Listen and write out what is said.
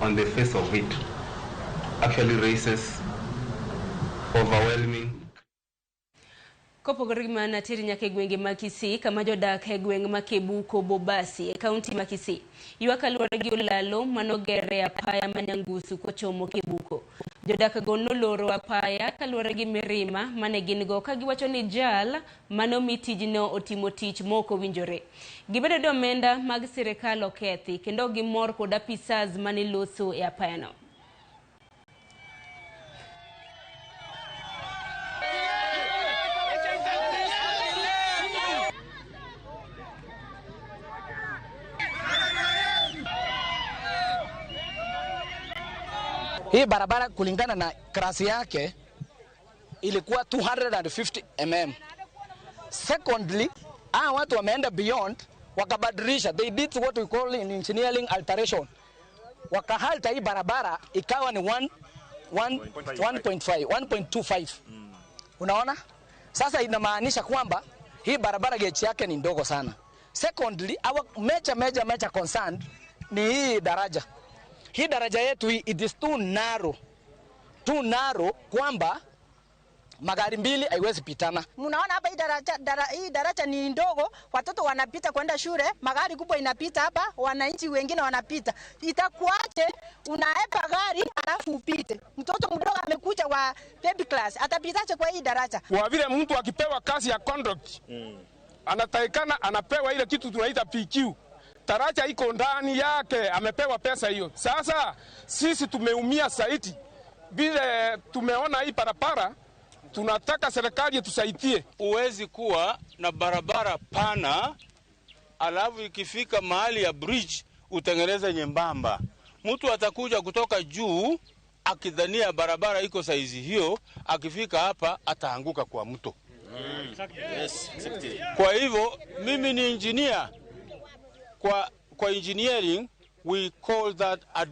on the face of it actually raises overwhelming. Kopogore gi mano, ateri nyaka e gwenge ma Kisii kama jodak e gweng' ma Kebuko Bobasi e kaunti ma Kisii ywak kaluwore gi olalo manogere apaya ma Nyangusu kochomo Kebuko. Jodak go noloro apaya kaluwore gi mirima mane gin go ka giwacho ni jal manomi tijno otimo tich mok owinjore. Gibedo ni omenda mag sirikal okethi kendo ok gimor kod apisas mane loso e apayano. Hii barabara kulingana na krasi yake ilikuwa 250 mm. Secondly, hawa watu wameenda beyond, wakabadilisha. They did what we call in engineering alteration. Wakahalta hii barabara ikawa ni 1.5, 1.25. Unaona? Sasa inamaanisha kwamba hii barabara gauge yake ni ndogo sana. Secondly, our major concern ni hii daraja. Hii daraja yetu hii, it is too narrow. Too narrow kwamba magari mbili haiwezi pitana. Mnaona hapa hii daraja ni ndogo, watoto wanapita kwenda shule, magari kubwa inapita hapa, wananchi wengine wanapita. Itakuaje unaepa gari alafu upite? Mtoto mdogo amekuja wa baby class, atapitaje kwa hii daraja? Kwa vile mtu akipewa kazi ya contract, anatakikana anapewa ile kitu tunaita PQ. Daraja iko ndani yake, amepewa pesa hiyo. Sasa sisi tumeumia zaidi. Vile tumeona hii barabara, tunataka serikali itusaidie. Huwezi kuwa na barabara pana alafu ikifika mahali ya bridge utengeneze nyembamba. Mtu atakuja kutoka juu akidhania barabara iko saizi hiyo, akifika hapa ataanguka kwa mto. Yes, exactly. Kwa hivyo mimi ni engineer. Kwa engineering we call that a